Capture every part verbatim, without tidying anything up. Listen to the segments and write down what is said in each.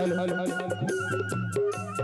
नेताजी, नेताजी, नेताजी, नेताजी।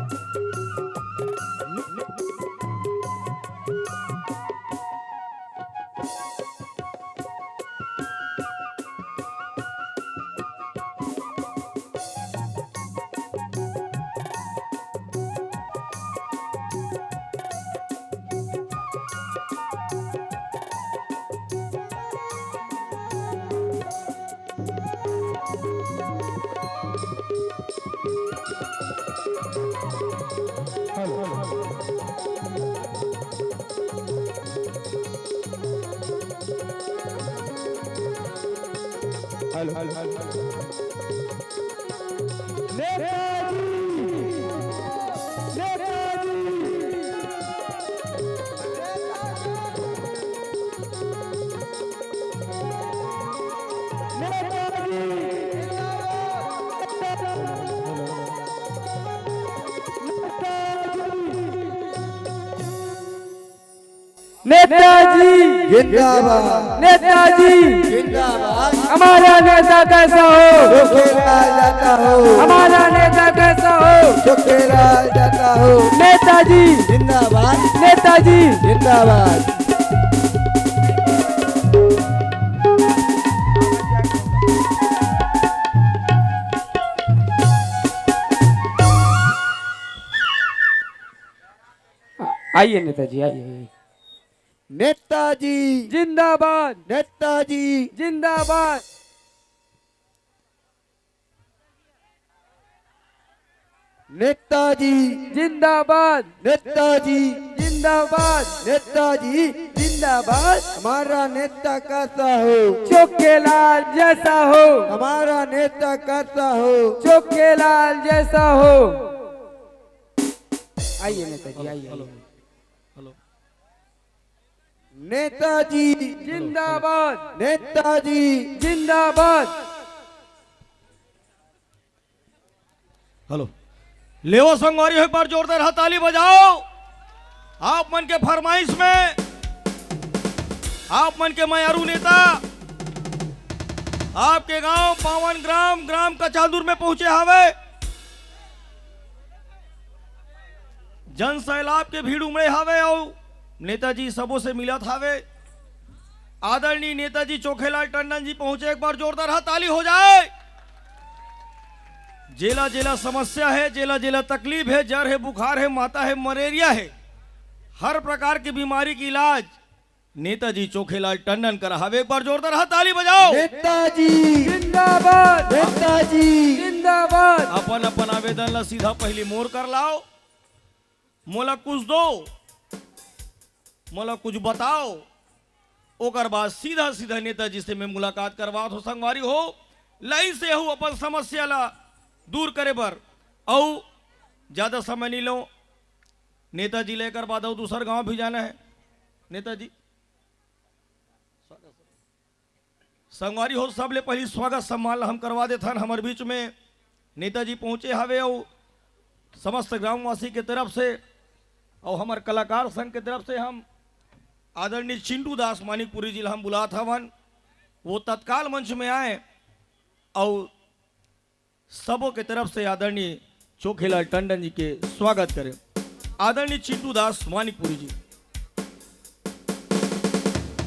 नेताजी जिंदाबाद। नेताजी जिंदाबाद। हमारा नेता कैसा हो? चोखेलाल जाता हो। हमारा नेता कैसा हो? चोखेलाल जाता हो। नेताजी जिंदाबाद। नेताजी जिंदाबाद। आइए नेताजी, आइए। नेताजी जिंदाबाद। नेताजी जिंदाबाद। नेताजी जिंदाबाद। नेताजी जिंदाबाद। नेताजी जिंदाबाद। हमारा नेता कैसा हो? चोखेलाल जैसा हो। हमारा नेता कैसा हो? चोखेलाल जैसा हो। आइए नेताजी, आइए। हेलो। नेताजी जिंदाबाद। नेताजी जिंदाबाद। हेलो, लेवो संगवारी हो, एक बार जोरदार हाथ ताली बजाओ। आप मन के फरमाइश में, आप मन के मयारू नेता आपके गांव पावन ग्राम, ग्राम कचांदुर में पहुंचे हावे। जन सैलाब के भीड़ उमड़े हावे अउ नेताजी सबो से मिलत हावे। आदरणीय नेताजी चोखेलाल टंडन जी पहुंचे, एक बार जोरदार हाथ ताली हो जाए। जेला जेला समस्या है, जेला जेला तकलीफ है, जर है, बुखार है, माता है, मलेरिया है, हर प्रकार की बीमारी की इलाज नेताजी चोखेलाल टंडन करा हावे। एक बार जोरदार हाथ ताली बजाओ। नेताजी जिंदाबाद। नेताजी जिंदाबाद। अपन अपन आवेदन ला सीधा पहली मोर कर लाओ, मोला कुछ दो, मोला कुछ बताओ, ओकर बाद सीधा सीधा नेताजी से मैं मुलाकात करवात हो। संगवारी हो, लाइन से हूँ अपन समस्या ला दूर करे बर, अउ ज्यादा समय नहीं लो। नेताजी लेकर बाद अउ दूसर गांव भी जाना है। नेताजी, संगवारी हो, सबले पहली स्वागत सम्मान ला हम करवा देथन। हमर बीच में नेताजी पहुंचे हावे अउ समस्त ग्रामवासी के तरफ से अउ हमर कलाकार संघ के तरफ से हम आदरणीय चिंटू दास मानिकपुरी जी ला हम बुलात हवन। वो तत्काल मंच में आए अउ सबो के तरफ से आदरणीय चोखेलाल टंडन जी के स्वागत करें। आदरणीय चिंटू दास मानिकपुरी जी,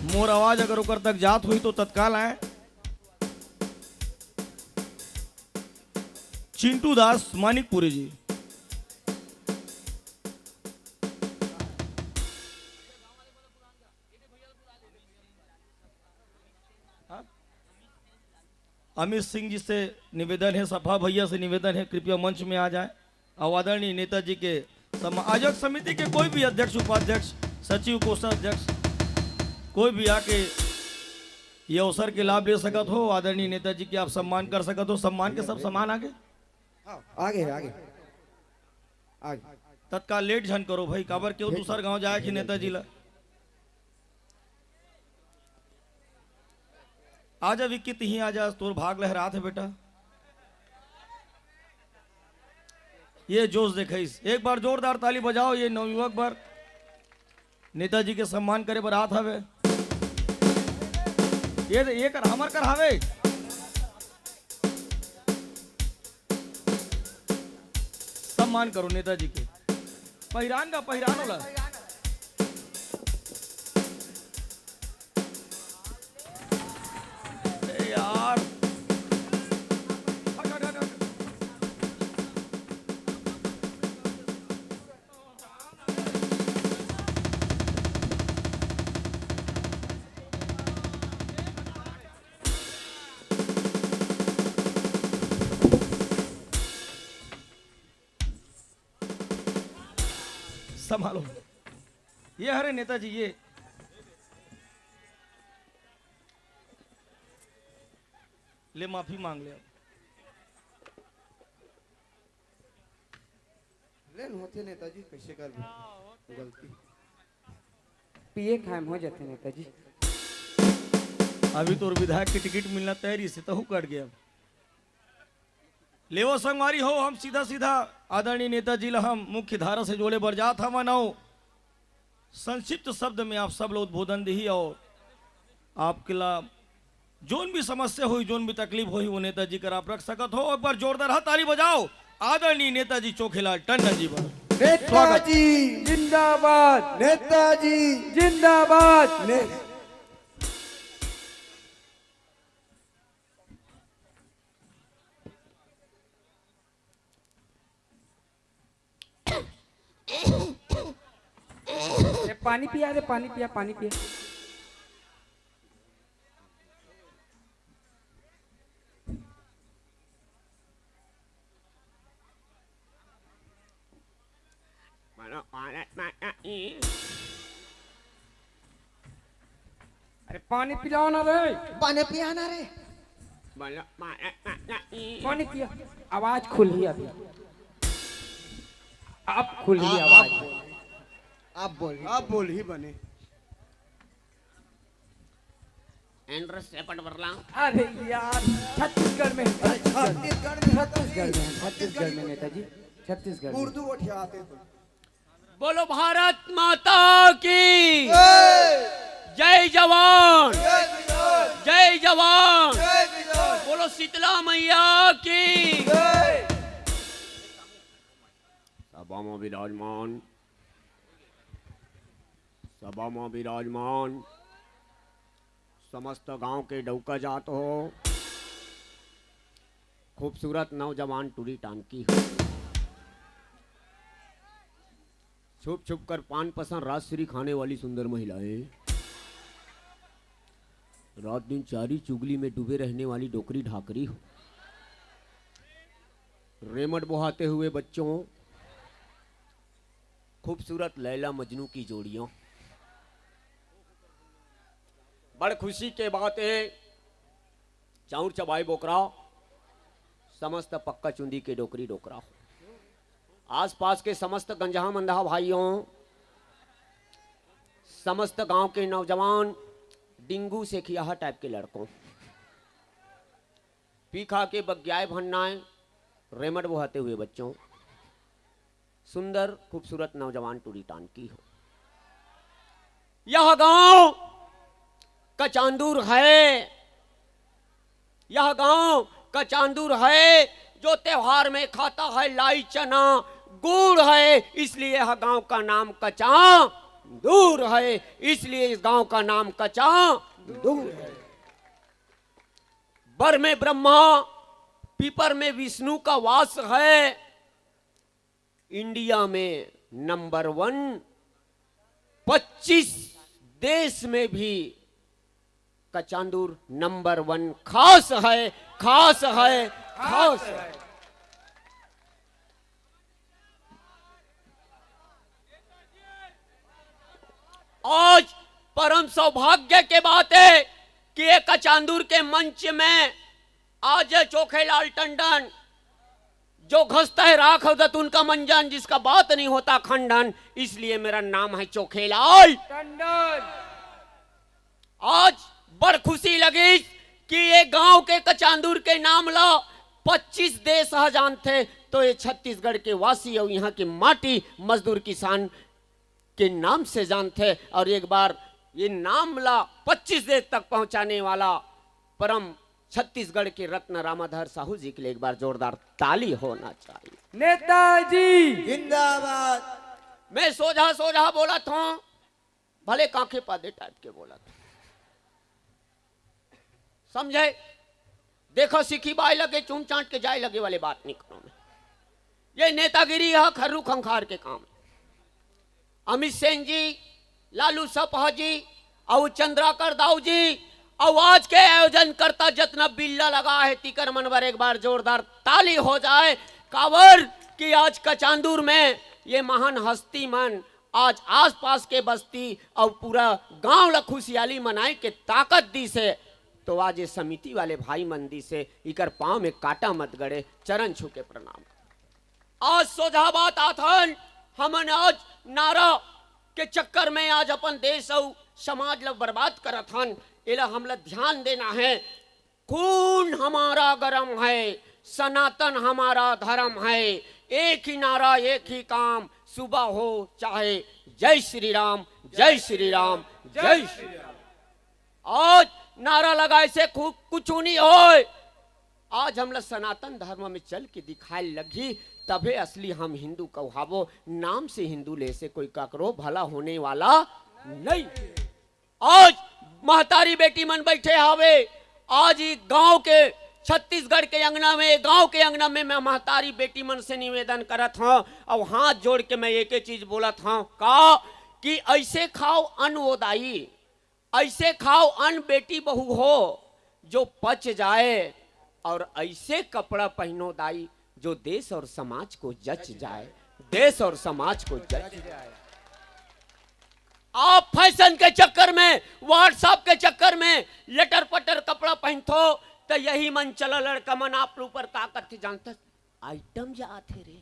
मोर आवाज अगर ओकर तक जात हुई तो तत्काल आए। चिंटू दास मानिकपुरी जी। अमित सिंह जी से निवेदन है, सफा भैया से निवेदन है, कृपया मंच में आ जाए। और आदरणीय नेताजी के सम-, आयोजक समिति के कोई भी अध्यक्ष, उपाध्यक्ष, सचिव, कोषाध्यक्ष, कोई भी आके ये अवसर के लाभ ले सकत हो। आदरणीय नेताजी के आप सम्मान कर सकत हो। सम्मान के सब सामान आगे। आगे, आगे। आगे। तत्काल लेट झन करो भाई, काबर क्यों दूसर गांव जाए कि नेताजी ला। आजा विक्की, तिही आजा, तोर भाग लहरात है बेटा। ये जोश देखइस, एक बार जोरदार ताली बजाओ ये नवयुवक बर। नेताजी के सम्मान करे बर आत हवे। ये, ये कर, हमर कर हवे। सम्मान करो नेताजी के। पहिरान का पहिरान वाला। ए यार। हट, हट, हट, हट। संभालो। ये हरे नेताजी, ये ले, माफी मांग ले। लेन होथे नेताजी, कैसे कर गलती। पिए खाए में हो जाथे नेताजी। अभी तोर विधायक के टिकट मिलना तय रहिसे, तहू कट गया। लेवो संगवारी हो, हम सीधा सीधा आदरणीय नेताजी ला हम मुख्य धारा से जोड़े बर जात हवन अउ संक्षिप्त शब्द में आप सब ला उद्बोधन दिही अउ आपके ला जोन भी समस्या होही, जोन भी तकलीफ होही, वो नेताजी कर आप रख सकत हो। एक बार जोरदार हाथ ताली बजाओ आदरणीय नेताजी चोखेलाल टंडन जी बर। नेताजी जिंदाबाद। नेताजी जिंदाबाद। ने- ए, पानी पिया रे, पानी पिया, पानी पिया। अरे पानी पिलाओ ना रे। पानी पिया ना रे। पानी पिया। आवाज खुलही अभी। अब खुलही आवाज। आप बोल, आप बोल ही बने। एंड्रस सेपट बरला। अरे यार, छत्तीसगढ़ में, छत्तीसगढ़ में, छत्तीसगढ़ में, छत्तीसगढ़ में नेताजी, छत्तीसगढ़ में। उर्दू गोठियाते तो। बोलो भारत माता की। जय जवान। जय जवान। बोलो शीतला मैया की। सभा में विराजमान, सभा में विराजमान समस्त गांव के डौका जात हो, खूबसूरत नौजवान टूरी टांकी हो, छुप छुप कर पान पसंद राजश्री खाने वाली सुंदर महिलाएं, रात दिन चारी चुगली में डूबे रहने वाली डोकरी ढाकरी हो, रेमट बोहाते हुए बच्चों, खूबसूरत लैला मजनू की जोड़ियों। बड़ खुशी के बात है, चाउर चबाई बोकरा, समस्त पक्का चुंदी के डोकरी डोकरा हो। आसपास के समस्त गंजहा मंदहा भाइयों, समस्त गांव के नौजवान, डिंगू सेखियाहा टाइप के लड़कों, पी खा के बग्याए भन्नाए, रेमट बोहाते हुए बच्चों, सुंदर खूबसूरत नौजवान टूरी टांकी हो। यह गांव कचांदूर है, यह गांव कचांदूर है, जो त्योहार में खाता है लाई चना गुड़ है, इसलिए यह गांव का नाम कचांदूर है, इसलिए इस गांव का नाम कचांदूर है। बर में ब्रह्मा, पीपर में विष्णु का वास है। इंडिया में नंबर वन, पच्चीस देश में भी कचांदूर नंबर वन खास है, खास है, खास है। आज परम सौभाग्य के बात है कि एक कचांदूर के मंच में आज चोखेलाल टंडन जो घसता है राख अउ दतून का मंजन, जिसका बात नहीं होता खंडन, इसलिए मेरा नाम है चोखेलाल टंडन। आज बड़ खुशी लगी कि ये गांव के कचांदूर के नाम ला पच्चीस देश ह जानथे, तो ये छत्तीसगढ़ के वासी अउ यहाँ के माटी मजदूर किसान के नाम से जानथे। और एक बार ये नाम ला पच्चीस देश तक पहुंचाने वाला परम छत्तीसगढ़ के रत्न रामाधर साहू जी के लिए एक बार जोरदार ताली होना चाहिए। नेताजी जिंदाबाद। मैं सोझा सोझा बोलत हूँ, भले कांखे पादे टाइप के बोलत हूँ, समझे? देखो, सीखी बाय लगे, चूम चाट के जाय लगे वाले बात नहीं करो मैं। ये नेतागिरी ह खर्रू खंखार के काम है। अमित सेन जी, लालू सपह जी अउ चंद्राकर दाऊ जी अउ आज के आयोजन करता जतना बिल्ला लगा है, तिकर मन बर एक बार जोरदार ताली हो जाए। काबर कि आज कचांदूर में ये महान हस्ती मन आज आसपास के बस्ती अउ पूरा गांव ला खुशियाली मनाए के ताकत दिस हे। तो आज ये समिति वाले भाई मन दिस हे, इकर पांव में कांटा मत गड़े, चरण छू के प्रणाम। आज सोझा बात आथन, हमन आज नारा के चक्कर में आज अपन देश अउ समाज ला बर्बाद करत हन। एला हमला ध्यान देना है। खून हमारा गरम है, सनातन हमारा धर्म है, एक ही नारा, एक ही काम, सुबह हो चाहे जय श्री राम, जय श्री राम, जय श्री राम। आज नारा लगाए से खु-, कुछु नहीं होय। आज हमला सनातन धर्म में चल के दिखाए लगही, तभे असली हम हिंदू कहवाबो। नाम से हिंदू ले से कोई ककरो भला होने वाला नहीं। आज महतारी बेटी मन बैठे हावे, आज ई गांव के, छत्तीसगढ़ के अंगना में, गांव के अंगना में मैं महतारी बेटी मन से निवेदन करत हूँ अउ हाथ जोड़ के मैं एके चीज बोलत हूँ का कि ऐसे खाओ अन्न वो दाई, ऐसे खाओ अन्न बेटी बहू हो, जो पच जाए, और ऐसे कपड़ा पहनो दाई, जो देश और समाज को जच जाए, देश और समाज को जच जाए। आप फैशन के चक्कर में, WhatsApp के चक्कर में लटर पटर कपड़ा पहनथो, तो यही मन चला लड़का मन आप ऊपर का करथे जानथस? आइटम जात हे रे,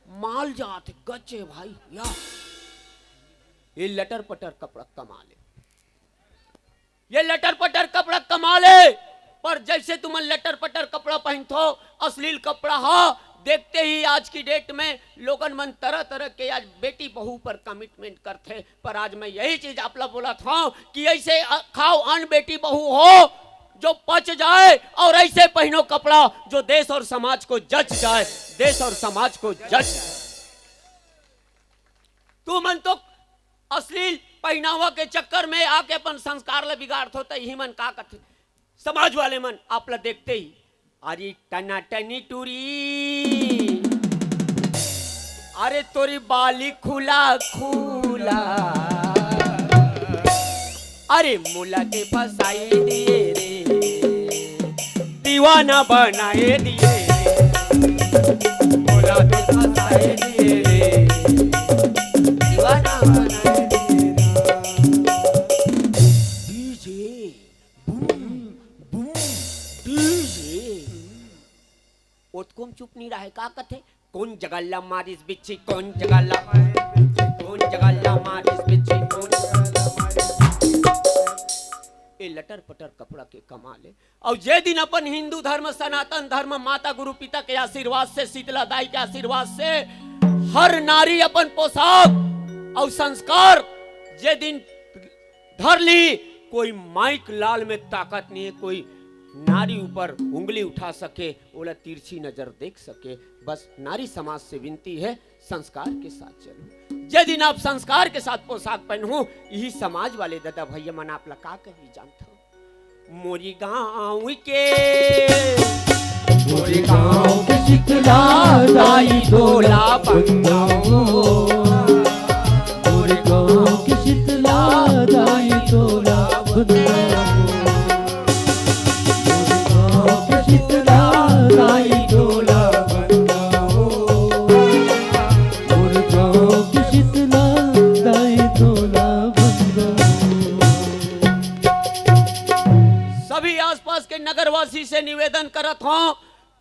माल जात हे, गच हे भाई। या ये लटर पटर कपड़ा कमाल हे, ये लटर पटर कपड़ा कमाल हे। पर जैसे तुमन लटर पटर कपड़ा पहनथो, अश्लील कपड़ा हा, देखते ही आज की डेट में लोगन मन तरह तरह के आज बेटी बहू पर कमिटमेंट करथे। पर आज मैं यही चीज आप ला बोलत हूँ कि ऐसे अ-, खाओ अन्न बेटी बहू हो जो पच जाए, और ऐसे पहनो कपड़ा जो देश और समाज को जच जाए, देश और समाज को जच जाए। तुमन तो अश्लील पहनावा के चक्कर में आके अपन संस्कार ला बिगाड़थो, त इही मन का कथे? समाज वाले मन आप ला देखते ही, अरे टना टनी टूरी, अरे तोरी बाली खुला खुला, अरे मोला के फसाई दिए रे, दीवाना बनाए दिए रे, मोला के फसाए दिए रे, दीवाना बनाए दिए रे। DJ boom boom, DJ. ओतकोम चुप नहीं रहे, का कथे? कौन जगह ला मारिस बिच्छी, कौन जगह ला मारिस बिच्छी, कौन जगह ला मारिस बिच्छी, कौन जगह ला मारिस बिच्छी। ए लटर पटर कपड़ा के कमाल हे। और जे दिन अपन हिंदू धर्म, सनातन धर्म, माता गुरु पिता के आशीर्वाद से, शीतला दाई के आशीर्वाद से हर नारी अपन पोशाक और संस्कार जे दिन धर ली, कोई माइक लाल में ताकत नहीं है, कोई नारी ऊपर उंगली उठा सके, ओला तिरछी नजर देख सके। बस नारी समाज से विनती है, संस्कार के साथ चलो। जे दिन आप संस्कार के साथ पोशाक पहनहू, यही समाज वाले दादा भैया मन आप ला का कही जानत हो? मोरी गाँव के, मोरी गाँव के शीतला दाई तोला बंदाओ। मोरी गाँव के शीतला दाई तोला बंदाओ। मोरी गाँव के शीतला दाई तोला बंदाओ। मोरी गाँव के शीतला दाई तोला बंदाओ। सभी आसपास के नगरवासी से निवेदन करत हूँ,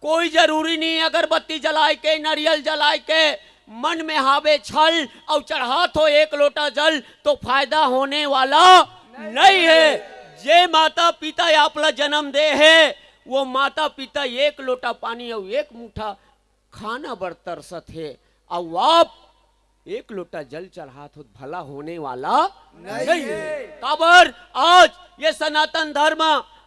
कोई जरूरी नहीं अगरबत्ती जलाए के, नारियल जलाए के, मन में हावे छल और चढ़ात हो एक लोटा जल, तो फायदा होने वाला नहीं है। जे माता पिता आप ला जन्म दे है, वो माता पिता एक लोटा पानी और एक मुट्ठा खाना बर तरसत हे, अउ आप एक लोटा जल चढ़ात हो, भला होने वाला नहीं नहीं है। काबर आज ये सनातन धर्म,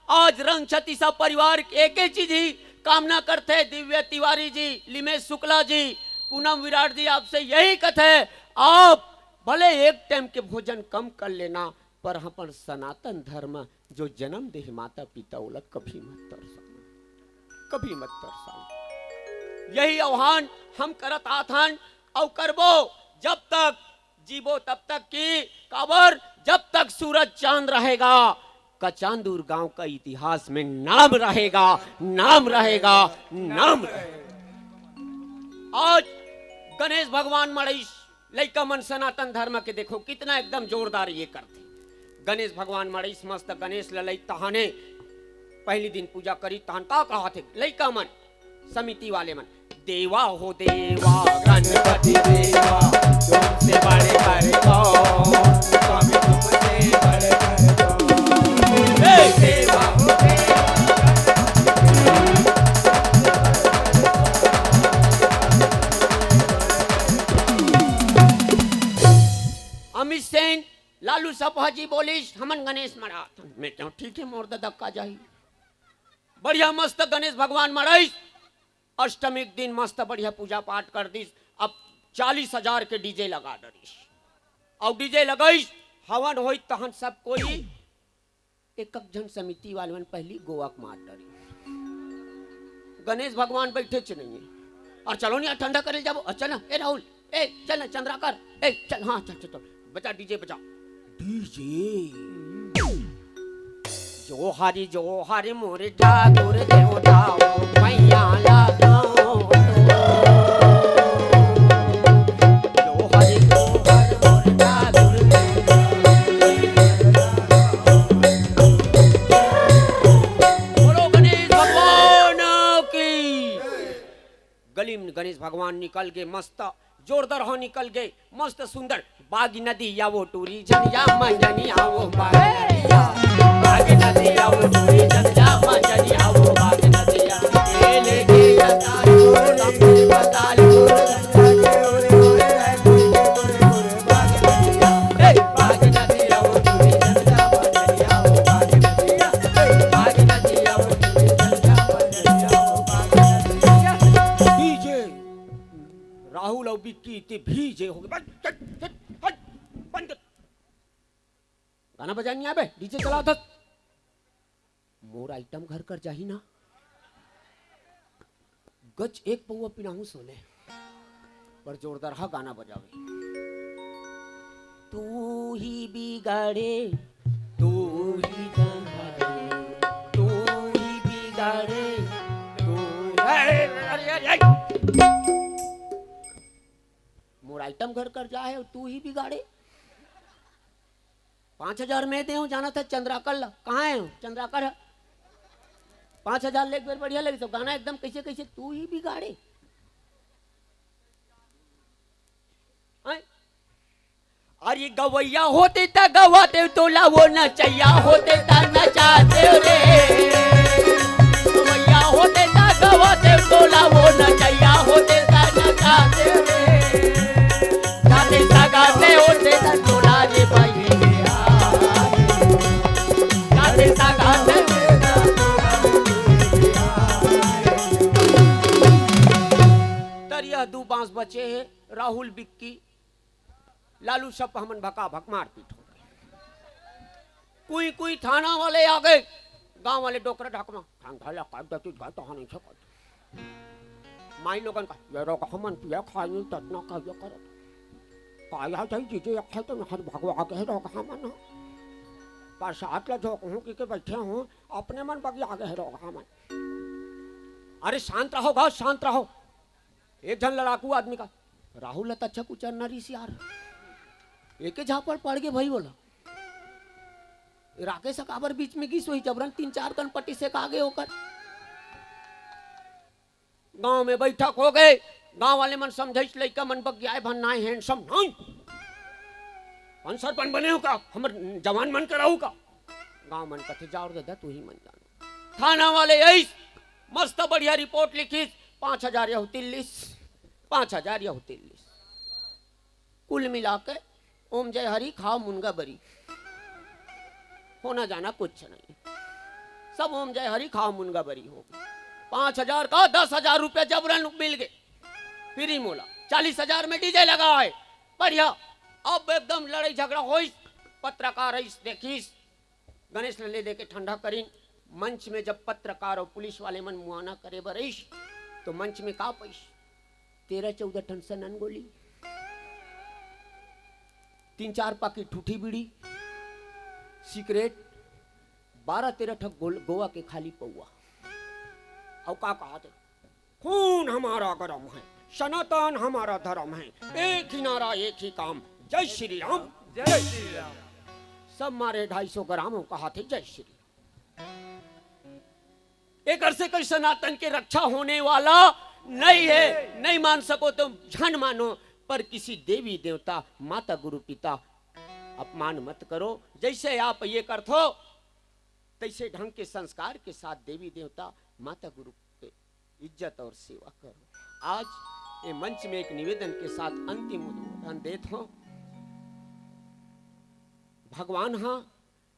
आज रंग छत्तीसा परिवार एक ही चीज ही कामना करथे दिव्या तिवारी जी, लिमेश शुक्ला जी, पूनम विराट जी, आपसे यही कथे, आप भले एक टाइम के भोजन कम कर लेना, पर हमर सनातन धर्म जो जन्म देहे माता पिता, ओला कभी मत तरसाओ, कभी मत तरसाओ। यही आह्वान हम करत आथन अउ करबो, जब तक जीबो तब तक कि, काबर, जब तक सूरज चांद रहेगा, कचांदूर गांव का इतिहास में नाम रहेगा, नाम रहेगा, नाम रहेगा। आज गणेश भगवान मड़ईस, लइका मन सनातन धर्म के देखो कितना एकदम जोरदार ये करथे। गणेश भगवान मड़ईस मस्त गणेश ललई तहाने पहली दिन पूजा करी तहान का कहा थे लइका मन, समिति वाले मन, देवा हो देवा, गणपति देवा, तुमसे बड़े बड़े कौन, स्वामी तुमसे बड़े बड़े कौन। हे देवा हो देवा। अमित सेन, लालू सपहा जी बोलिस, हमन गणेश मड़ाथन। मैं कहूं, ठीक है, मोर ददा का जाही। बढ़िया मस्त गणेश भगवान मड़ाइस। अष्टमी के दिन मस्त बढ़िया पूजा पाठ कर दिस। अब चालीस हजार के डीजे लगा डरिस। अउ डीजे लगाइस, हवन होई तहन सब कोई एक एक झन समिति वाले मन पहली गोवा के मार डरिस। गणेश भगवान बैठे च नहीं है। और चलो नहीं, ठंडा करे जाबो। और चल ना, ए राहुल, ए चल ना, चंद्राकर, ए चल, हाँ चल चल चल, बजा डीजे बजा। डीजे। जोहारी जोहारी मोरे ठाकुर देवता, ओ मैया ला दो। जोहारी जोहारी मोरे ठाकुर देवता। बोलो गणेश भगवान की। गली में गणेश भगवान निकल गए, मस्त जोरदार हो निकल गए, मस्त सुंदर। बाग नदिया वो टूरी झनिया, मंजनिया वो बाग नदिया। बाग नदिया वो टूरी झनिया, मंजनिया वो बाग नदिया। ए लेके बतालू, बतालू। डीजे राहुल अउ बिक्की ते भीजे हो गए। बंद कर, हट, हट, बंद कर। गाना बजाए नहीं आबे, डीजे चला था। मोर आइटम घर कर जाही ना। गच एक पौवा पिनाहू सोले। पर जोरदार हा गाना बजावे। तू ही बिगाड़े, तू ही बिगाड़े, तू ही बिगाड़े, तू, अरे, अरे, अरे, अरे। मोर आइटम घर कर जा है, तू ही बिगाड़े। पाँच हजार मैं दे हूँ, जाना था चंद्राकर ला। कहाँ है वो? चंद्राकर है। पाँच हजार ले एक बेर बढ़िया लगे तो गाना एकदम कैसे कैसे तू ही बिगाड़े। हैं? अरे गवैया होते त गवाते तोला वो नचैया होते त नचाते रे। गवैया होते त गवाते तोला वो नचैया होते त नचाते रे। जाते सगाते होते त टोला रे बहिनिया। जाते सगाते होते त टोला रे बहिनिया। तरिया दू बांस बचे हे, राहुल बिक्की, लालू सब हमन भका भक मारपीट हो गए। कुई कुई थाना वाले आ गए, गांव वाले डोकरा ढाकमा, थान घाला काट देती, गाय तो हानि छे कर। माई लोगन का, ये रोग हमन पिया खाई नहीं, ततना का ये करत। पाया जाई जीजे, अखे तो नहर भगवा के रोग हमन ह। प्रसाद ला झोंकहूं कि के बैठे हूं, अपने मन बगिया गए रोग हमन। अरे शांत रहो गा, शांत रहो। एक झन लड़ाकू आदमी का, राहुल ला त अच्छा कुचर न रिस यार। एके झापड़ पड़ गे भाई बोला। राकेश काबर बीच में गिस होही, जबरन तीन चार कन पट्टी से का गे ओकर। गांव में बैठक हो गए, गांव वाले मन समझाइस, लइका मन बगियाए भन नाय, handsome नाय। पंसर बन बने हो का, हमर जवान मन कराऊ का। गांव मन कथे, जाओ रे ददा, तू ही मन जानो। थाना वाले आइस, मस्त बढ़िया रिपोर्ट लिखिस, पाँच हजार यहू तिल्लिस, पाँच हजार यहू तिल्लिस। कुल मिला के ओम जय हरि खाओ मुनगा बरी। होना जाना कुछ नहीं, सब ओम जय हरि खाओ मुनगा बरी हो गई। पांच हजार का दस हजार रुपया जबरन मिल गए। फिर ही मोला चालीस हजार में डीजे लगा है। बढ़िया। अब एकदम लड़ाई झगड़ा होइस। पत्रकार आइस, देखिस, गणेश ल ले दे के ठंडा करिन। मंच में जब पत्रकार और पुलिस वाले मन मुआना करे बर आइस, तो मंच में का पाइस? तेरह चौदह ठन सनन गोली, तीन चार पाकिट ठूठी बीड़ी, सिगरेट, बारह तेरह ठक गोल-, गोवा के खाली पौवा। अउ का कहा थे? खून हमारा गरम है, सनातन हमारा धर्म है, एक ही नारा, एक ही काम, जय श्री राम। जय श्री राम। सब मारे ढाई सौ ग्राम, अउ कहा थे, जय श्री राम। एकर से कोई सनातन के रक्षा होने वाला नहीं है। नहीं मान सको तो झन मानो, पर किसी देवी देवता, माता गुरु पिता अपमान मत करो। जैसे आप ये करथो, तैसे ढंग के संस्कार के साथ देवी देवता, माता गुरु के इज्जत और सेवा करो। आज ये मंच में एक निवेदन के साथ अंतिम उद्बोधन देत हों। भगवान हा,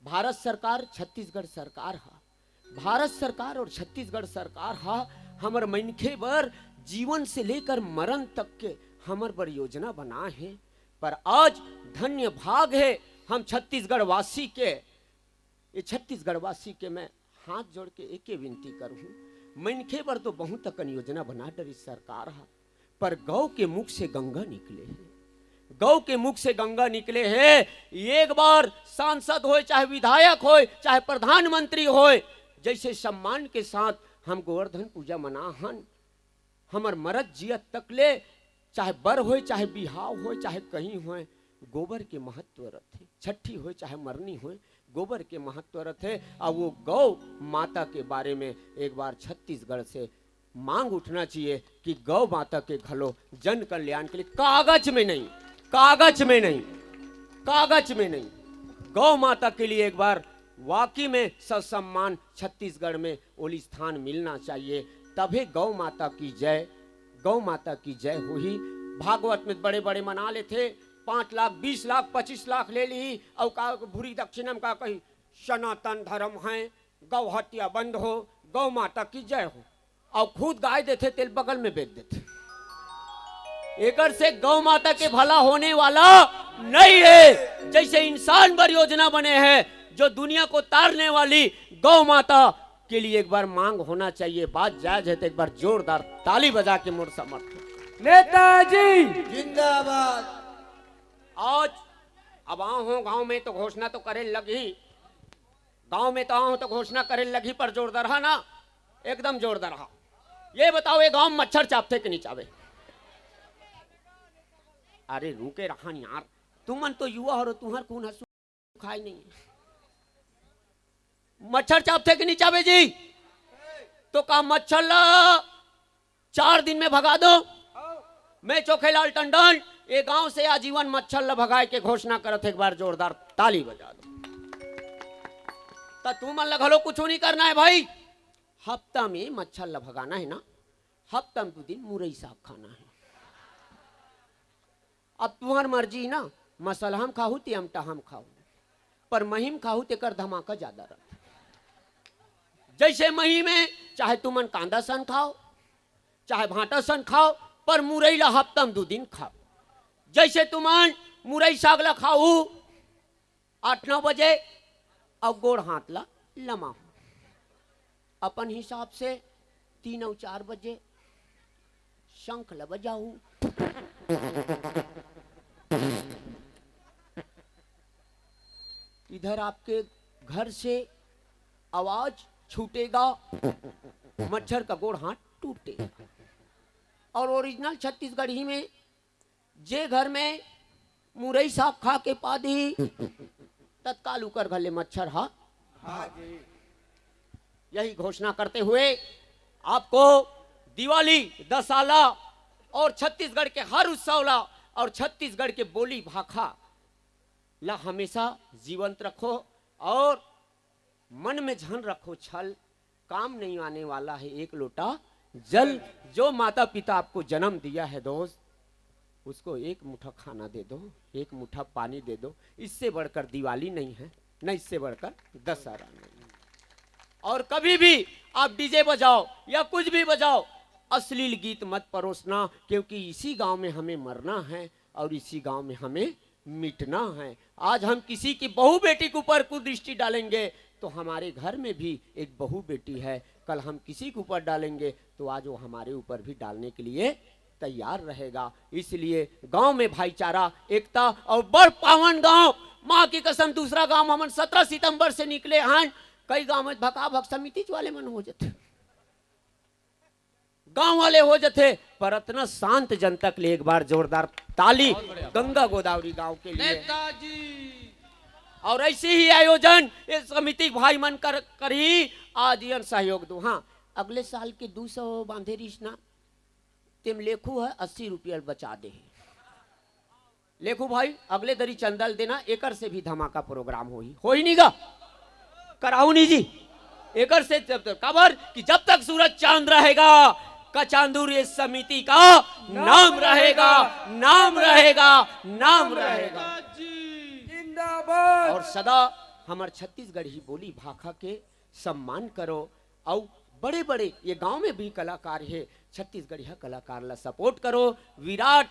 भारत सरकार, छत्तीसगढ़ सरकार हा, भारत सरकार और छत्तीसगढ़ सरकार हा हमर मनखे बर जीवन से लेकर मरण तक के हमर बर योजना बना है। पर आज धन्य भाग है हम छत्तीसगढ़ वासी के, ये छत्तीसगढ़ वासी के मैं हाथ जोड़ के एके विनती करहूँ, मनखे बर तो बहुत अकन योजना बना डरिस सरकार हा, पर गौ के मुख से गंगा निकले हे, गौ के मुख से गंगा निकले हे। एक बार सांसद होय, चाहे विधायक होय, चाहे प्रधानमंत्री होय, जैसे सम्मान के साथ हम गोवर्धन पूजा मना हन, हमर मरत जियत तक ले, चाहे बर होय, चाहे बिहाव होय, चाहे कहीं होय, गोबर के महत्व रथे। छट्ठी होय, चाहे मरनी होय, गोबर के महत्व रथे। अउ वो गौ माता के बारे में एक बार छत्तीसगढ़ से मांग उठना चाहिए कि गौ माता के घलो जन कल्याण के लिए कागज में नहीं, कागज में नहीं, कागज में नहीं, गौ माता के लिए एक बार वाकई में ससम्मान छत्तीसगढ़ में ओली स्थान मिलना चाहिए। तभे गौ माता की जय, गौ माता की जय होही। भागवत में बड़े बड़े मना लेथे, पाँच लाख, बीस लाख, पच्चीस लाख ले ली, अउ का भूरी दक्षिणम का कही, सनातन धर्म है, गौ हत्या बंद हो, गौ माता की जय हो, अउ खुद गाय देथे, तेल बगल में बेच देथे। एकर से गौ माता के भला होने वाला नहीं है। जैसे इंसान बर योजना बने हैं, जो दुनिया को तारने वाली गौ माता के लिए एक बार मांग होना चाहिए। बात जायज है तो एक बार जोरदार ताली बजा के मोर समर्थन। नेताजी जिंदाबाद। आज अब आव हों गांव में तो घोषणा तो करे लगही, गांव में तो आव हों तो घोषणा करे लगही, पर जोरदार हा ना, एकदम जोरदार हा। ये बताओ, ये गांव में मच्छर चापथे कि नहीं चापे? अरे रुके रहन यार, तुमन तो युवा हो, तुहर खून हंसू खाए नहीं। मच्छर चापथे कि नहीं चापे जी? तो का मच्छर ला चार दिन में भगा दो? मैं चोखेलाल टंडन ये गांव से आजीवन मच्छर ला भगाए के घोषणा करत हे, एक बार जोरदार ताली बजा दो। त तुमन ला घलो कुछ नहीं करना है भाई, हफ्ता में मच्छर ला भगाना है ना, हफ्ता में दू दिन मुरई साग खाना है। अब तुम्हार मर्जी ना, मसलहा म खाहू ते अमटहा म खाहू, पर मही म खाहू तेकर धमाका ज्यादा रथे। जैसे मही में चाहे तुमन कांदा सन खाओ, चाहे भांटा सन खाओ, पर मुरई ला हफ्ता म दू दिन खाओ। जैसे तुमन मुरई साग ला खाहू आठ नौ बजे, अउ गोड़ हाथ ला लमाहू अपन हिसाब से, तीन अउ चार बजे शंख ल बजाहू। इधर आपके घर से आवाज छूटेगा, मच्छर का गोड़ हाथ टूटेगा। और ओरिजिनल छत्तीसगढ़ी में जे घर में मुरई साग खा के पादी, तत्काल उकर घर ले मच्छर हा। यही घोषणा करते हुए आपको दिवाली, दसाला और छत्तीसगढ़ के हर उत्सव ला और छत्तीसगढ़ के बोली भाखा ला हमेशा जीवंत रखो और मन में झन रखो छल, काम नहीं आने वाला है एक लोटा जल। जो माता पिता आपको जन्म दिया है दोस्त, उसको एक मुट्ठा खाना दे दो, एक मुट्ठा पानी दे दो। इससे बढ़कर दिवाली नहीं है, न इससे बढ़कर दशहरा नहीं है। और कभी भी आप डीजे बजाओ या कुछ भी बजाओ, अश्लील गीत मत परोसना, क्योंकि इसी गांव में हमें मरना है और इसी गांव में हमें मिटना है। आज हम किसी की बहू बेटी के ऊपर कुदृष्टि डालेंगे तो हमारे घर में भी एक बहू बेटी है, कल हम किसी के ऊपर डालेंगे तो आज वो हमारे ऊपर भी डालने के लिए तैयार रहेगा। इसलिए गांव में भाईचारा, एकता और बड़ पावन गांव, माँ की कसम, दूसरा गांव हमन सत्रह सितंबर से निकले हन, कई गांव में भकाभक समिति वाले मन हो जाथे, गांव वाले हो जाथे, पर अतना शांत जनता के लिए एक बार जोरदार ताली बहुत बढ़िया। गंगा गोदावरी गांव के लिए। नेताजी। और ऐसे ही आयोजन ये समिति के भाई मन कर करही, आज यन सहयोग दो। हाँ, अगले साल के दू सौ बांधे रहिस ना, तेम लेखू है अस्सी रुपया बचा दे। लेखू भाई, अगले दरी चंदा ल देना, एकर से भी धमाका प्रोग्राम होही, होही नी गा? कराहू नी जी? एकर से जब तक, काबर कि जब तक सूरज चांद रहेगा, कचांदुर ये समिति का नाम रहेगा, नाम रहेगा, नाम रहेगा। जिंदाबाद। और सदा हमर छत्तीसगढ़ी बोली भाखा के सम्मान करो। अउ बड़े बड़े ये गांव में भी कलाकार हे, छत्तीसगढ़िया कलाकार ला सपोर्ट करो। विराट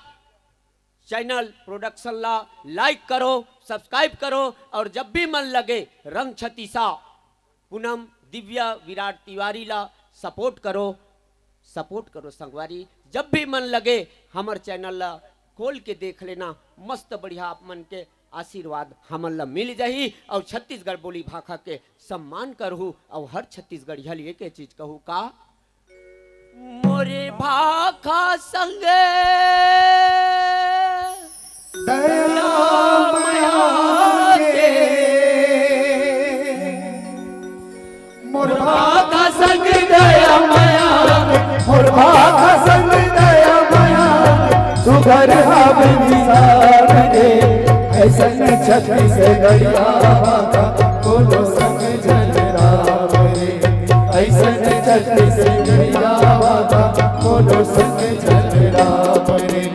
चैनल प्रोडक्शन ला लाइक करो, सब्सक्राइब करो, और जब भी मन लगे रंग छत्तीसा पूनम, दिव्या, विराट तिवारी ला सपोर्ट करो, सपोर्ट करो संगवारी। जब भी मन लगे हमर चैनल ला खोल के देख लेना, मस्त बढ़िया आप मन के आशीर्वाद हमन ला मिल जाही। और छत्तीसगढ़ बोली भाखा के सम्मान करहू, और हर छत्तीसगढ़िया लिए के चीज कहू का, मोरे भाखा संग दया मया के। मोर भाखा संग दया मया के, मोर भाखा संग दया मया के, सुघर हाव निशान के, ऐसन छत्तीसगढ़िया भाखा कोनो संग झन राव रे। ऐसन छत्तीसगढ़िया भाखा कोनो संग झन राव रे।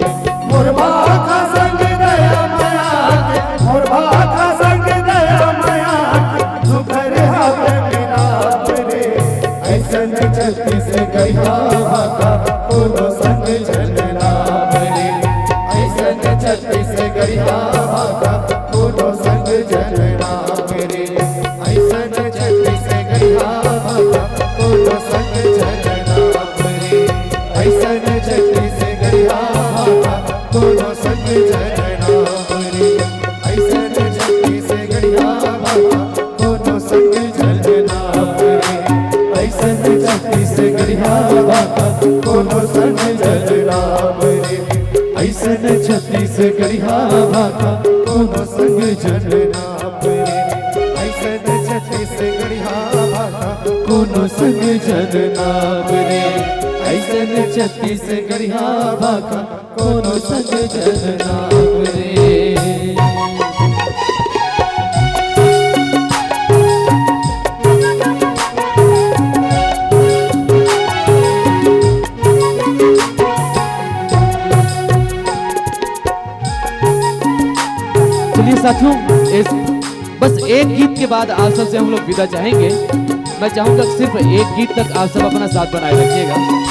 मोर भाखा संग दया मया के, मोर भाखा संग दया मया के, सुघर हाव मिलाप रे। ऐसन छत्तीसगढ़िया भाखा कोनो संग झन राव रे। ऐसन छत्तीसगढ़िया भाखा कोनो संग झन राव रे। ऐसन छत्तीसगढ़िया भाखा कोनो संग झन राव रे। ऐसन छत्तीसगढ़िया भाखा कोनो संग झन राव रे। ऐसन छत्तीसगढ़िया भाखा कोनो संग झन राव रे। ऐसन छत्तीसगढ़िया भाखा कोनो संग झन राव रे। ऐसन छत्तीसगढ़िया भाखा कोनो संग झन राव रे। ऐसन छत्तीसगढ़िया भाखा कोनो संग झन राव रे। ऐसन छत्तीसगढ़िया भाखा कोनो संग झन राव रे। चलिए साथियों, इस, बस एक गीत के बाद आप सबसे हम लोग विदा चाहेंगे। मैं चाहूंगा कि सिर्फ एक गीत तक आप सब अपना साथ बनाए रखिएगा।